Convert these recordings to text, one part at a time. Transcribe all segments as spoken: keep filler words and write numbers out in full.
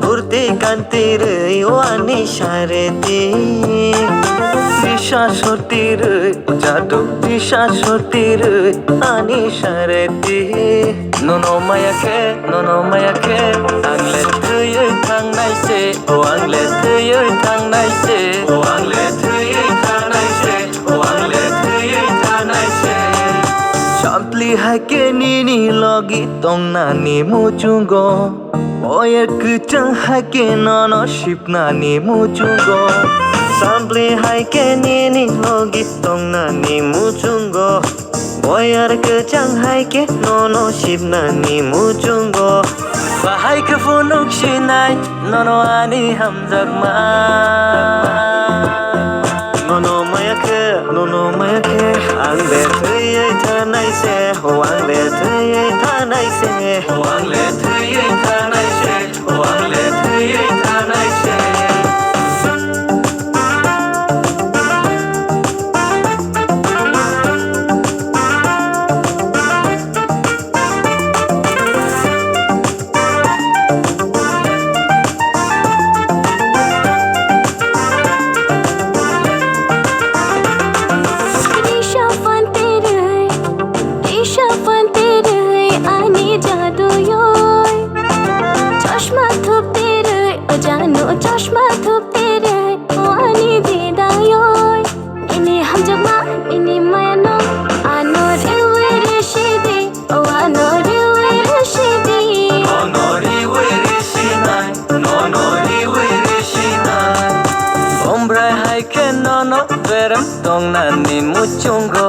Purti kantirwi wani sareti. Risa sortirwi jadu, risa sortirwi ani sareti. Nono maya khe, nono maya khe, ang le thwiwi thangnai se, o ang le thwiwi thangnai se, o ang le thwiwi thangnai se. Sampli hai khe nini logi tongnani muchungo. Boyer kwchang hai khe nono sipnani muchungo. Sampli hai khe nini logi tongnani muchungo. Boyer kwchang hai khe nono sipnani muchungo. Bahai khe phunuk sinai nono ani hamjakma. Nono maya khe, nono maya khe, ang le thwiwi thanai se, o ang le thwiwi thanai se, o ang le thwiwi thanai se, o ang le thwiwi thanai se. Risha fantirwi, risha fantirwi ani jaduyoi. Chashma thuptirwi, o janu chashma thuptirwi, o ani didayoi. Nini hamjakma, nini mayano, ano riwi risidi, o ano riwi risidi. Ono riwi risinai, nono riwi risinai. Ombrai hai khe nono berem tongnani muchungo.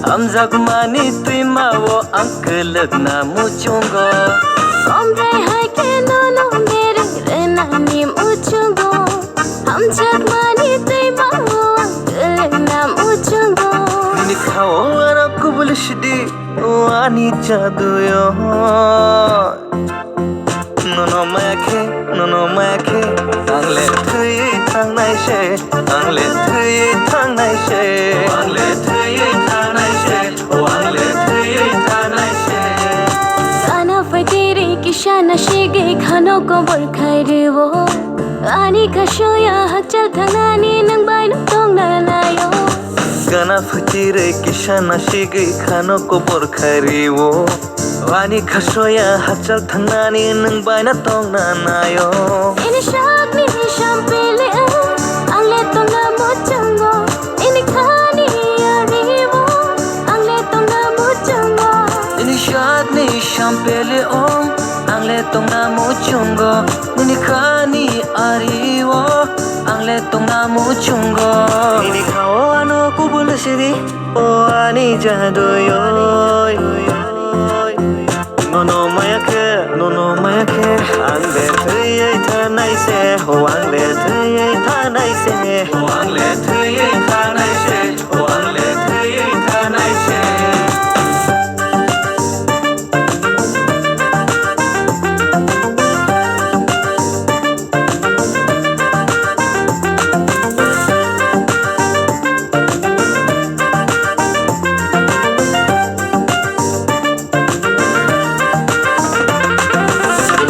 Hamjakmani twima o ang kwlwkna muchungo. Ombrai hai khe nono berem rwnani muchungo. Hamjakmani twima o ang kwlwkna muchungo. Nini khao ano kubul sidi, o ani jaduyo. Nono maya khe, nono maya khe, ang le thwiwi thangnai se, ang le thwiwi thangnai se, ang le thwiwi thangnai se, o ang le thwiwi thangnai se. Sana phaitiri kisa nasigwi khano kobor khairiwo. Ani kasoya hakchal thangnani nwng bai no tongna nayo. Gana phaitiri kisa nasigwi khano kobor khairiwo. Ani khasoya hakchal thangnani nwng baina tongna nayo. Ini sakni sampele ang le tongna muchungo. Ini khani ariwo ang le tongna muchungo. Ini sakni sampele ong ang le tongna muchungo. Ini khani ariwo ang le tongna muchungo. Ini khao ano kubul sidi. O ani jaduyoi. Nono maya khe, nono maya khe, ang le thwiwi thanai se, o ang le thwiwi thanai se, o ang le thwiwi thanai se, o ang le thwiwi thanai se.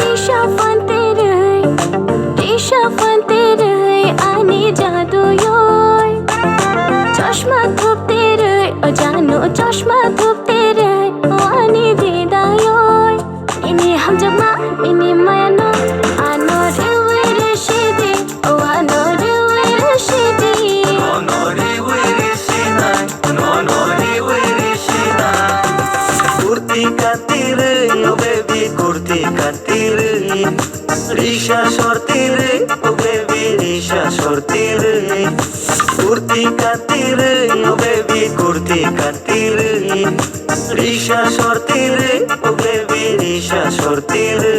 Risha fantirwi, risha fantirwi ani jaduyoi. Chashma thuptirwi, o janu chashma thuptirwi, o ani didayoi. Nini hamjakma, nini mayano, ano riwi risidi, o ano riwi risidi. Ono riwi risinai, nono riwi risinai. Kurti kantirwi, o baby, kurti kantirwi. Risa sortirwi, o baby, risa sortirwi. Kurti kantirwi, o baby, kurti kantirwi. Risa sortirwi, o baby, risa sortirwi.